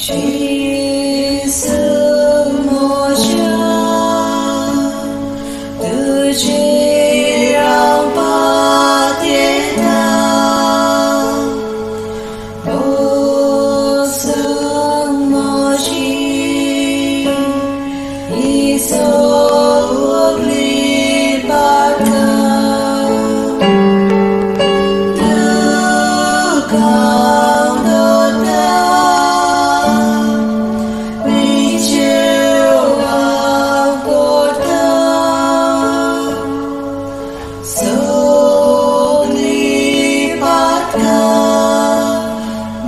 जेजू म्हज्या तुजेर हांव पातयेता भोगसून म्हजी ही सगळी पातकां तुका हांव दवरता विचेव हांव करता सगळी पातकां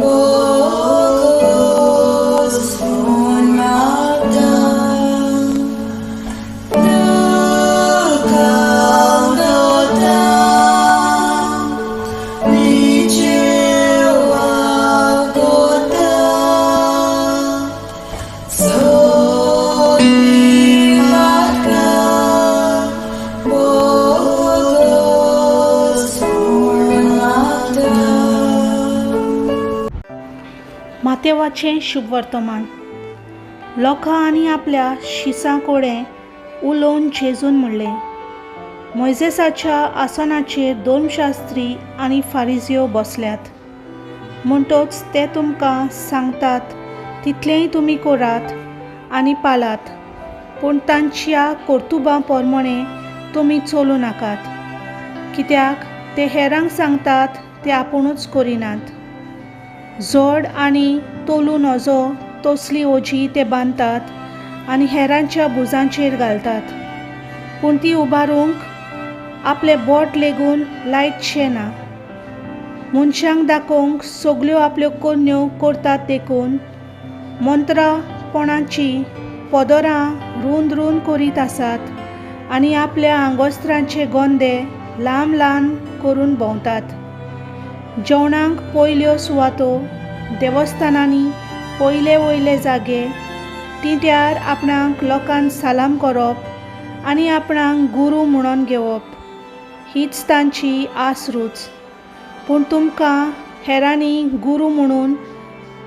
भोगसून मागता तुका हांव दवरता विचेव हांव करता सगळी पातकां भोगसून मागता. मातेवाचें शुभवर्तमान. लोकां आनी आपल्या शिसां कडेन उलोवन जेजून म्हणलें, मोयजेसाच्या आसनाचेर धर्मशास्त्री आनी फारिजियो बसल्यात. म्हणटच ते तुमकां सांगतात तितलेंय तुमी करात आनी पाळात, पूण तांच्या कर्तुबां प्रमाणें तुमी चलूं नाकात, कित्याक ते हेरांक सांगतात ते आपुणूच करिनात. जड आनी तोलू नजो तसली ओजी ते बांदतात आनी हेरांच्या भुजांचेर घालतात, पूण ती उबारूंक आपलें बोट लेगून लायतशें ना. मनशांक दाखोवंक सगल्यो आपल्यो करण्यो करतात देखून मंत्रापणाची पदरां रूंद रूंद करीत आसात आनी आपल्या आंगवस्त्रांचे गोंदे लांब ल्हान करून भोंवतात. जेवणाक पयल्यो सुवातो, देवस्थानांनी पयले वयले जागे, तिंट्यार आपणाक लोकांक सलाम करप आनी आपणाक गुरू म्हणून घेवप हीच तांची आस रूच. पूण तुमकां हेरांनी गुरू म्हणून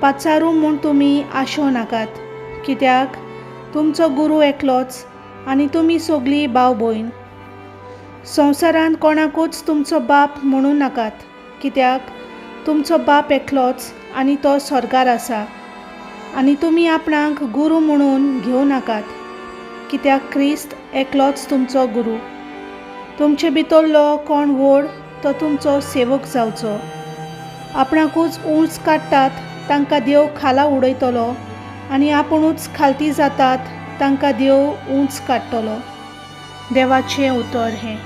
पाचारूं म्हूण तुमी आशो नाकात, कित्याक तुमचो गुरू एकलोच आनी तुमी सगळीं भाव भयण. संवसारांत कोणाकूच तुमचो बाप म्हणूं नाकात, कित्याक तुमचो बाप एकलोच आनी तो स्वर्गार आसा. आनी तुमी आपणाक गुरू म्हणून घेवं नाकात, कित्याक क्रिस्त एकलोच तुमचो गुरू. तुमचे भितरलो कोण व्हड तो तुमचो सेवक जावचो. आपणाकूच ऊंच काडटात तांकां देव खाला उडयतलो आनी आपुणूच खालती जातात तांकां देव ऊंच काडटलो. देवाचें उतर हें.